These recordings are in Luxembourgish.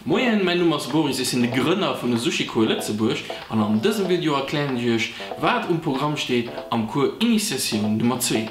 Moien, mäin Numm ass Boris, ech sinn de Grënner vun de Sushi Cours Lëtzebuerg an an dësem Video erklären ech iech wat um Programm steet am Cours Initiatioun Nummer 2.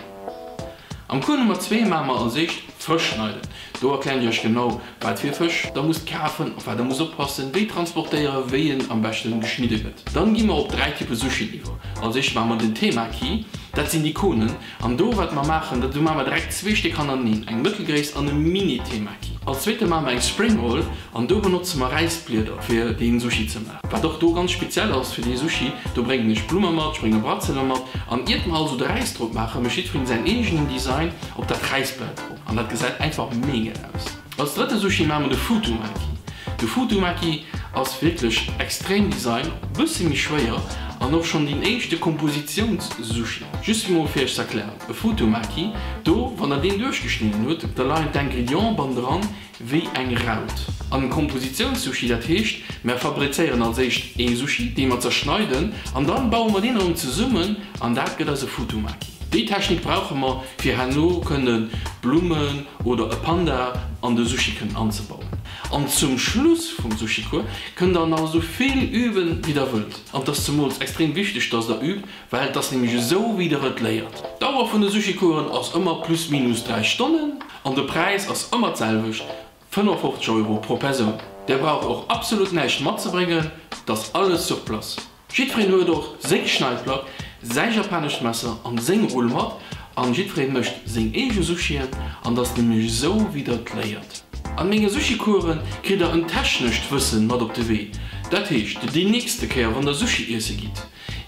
Am Cours Nummer 2 maache mer als éischt Fësch schneiden. Do erklären ech iech genau wat fir Fësch der musst kafen, op wat der musst oppassen, wéi transportéieren, wéi en am beschten geschnidde gëtt. Dann gi mer op 3 Type Sushi iwwer. Als éischt maache mer den Temaki, dat sinn déi Konen. An do wat mer maachen, dat do maache mer direkt zwee Stéck hannerteneen, eng mëttelgréisst an e Mini-Temaki. Als zweete maache mer eng Spring Roll an do benotze mer Räisblieder fir dee Sushi ze maachen. Wat och do ganz speziell ass fir dee Sushi, do bréngen ech Blumme mat, ech brénge Bratzele mat an iert mer also de Räis drop maachen, mécht jiddwereen säin eegenen Design op dat Räisblat drop an dat gesäit einfach mega aus. Als drëtte Sushi maache mer de Futomaki. De Futomaki ass wierklech extrem Design, bësse méi schwéier an och schonn deen éischte Kompositiouns-Sushi. Just fir mol fir iech ze erklären, e Futomaki, do wann der deen duerchgeschnidden hutt, da leien d'Ingrédienten bannendran wéi eng Raut. An en Kompositiouns-Sushi, dat heescht mer fabrizéieren als éischt ee Sushi, dee mer zerschneiden an dann baue mer deen erëm zesummen an dat gëtt eise Futomaki. Déi Technik brauche mer fir herno kënnen Blummen oder e Panda an de Sushi kënnen anzebauen. An zum Schluss vum Sushi-Cours kënnt der nach esou vill üben wéi der wëllt. An et ass zemools extrem wichteg dass der übt, well et ass nämlech esou wéi der et léiert. D'Dauer vun de Sushi-Coursen ass ëmmer plus minus 3 Stonnen an de Präis ass ëmmer d'selwecht, 55 Euro pro Persoun. Der braucht och absolut näischt matzebréngen, et ass alles sur place. Jiddwereen huet och seng Schneidplack, säi japanescht Messer an seng Rull mat an jiddwereen mécht seng eege Sushien an et ass nämlech esou wéi der et léiert. An menge Sushi-Coursen kritt der en technescht Wëssen mat op de Wee, dat heescht déi nächste Kéier wann der Sushi iesse gitt,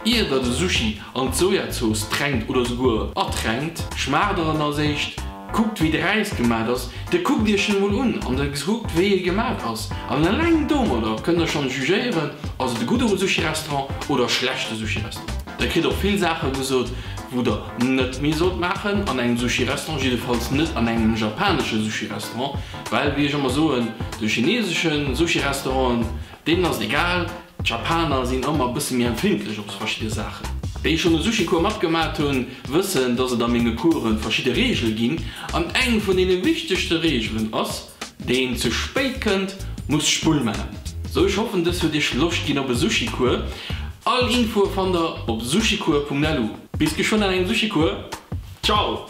Ier der de Sushi an d'Sojazooss tränkt oder souguer ertränkt, schmaacht der en als éischt, kuckt wéi de Räis gemat ass, dir kuckt iech en emol un an der kuckt wéi e gemat ass an eleng domadder kënnt der schonn jugéieren, ass et e gudde Sushi-Restaurant oder e schlechte Sushi-Restaurant. Der kritt och vill Saache gesot wou der net méi sollt maachen an engem Sushi-Restaurant, jiddefalls net an engem japanesche Sushi-Restaurant, well wéi ech ëmmer soen, de chinesesche Sushi-Restauranten deenen ass et egal, D'Japaner sinn ëmmer e bësse méi empfindlech op verschidde Saachen. Déi schonn e Sushi-Cours matgemat hunn, wëssen, dass et a menge Coursen verschidde Reegele ginn. An eng vun deene wichtegste Reegelen ass, Deen ze spéit kënnt, muss d'Spull maachen. Sou, ech hoffen, dës huet iech Loscht ginn op e Sushi-Cours. All Infoe fannt der op sushicours.lu. Bis geschwënn an engem Sushi-Cours. Ciao!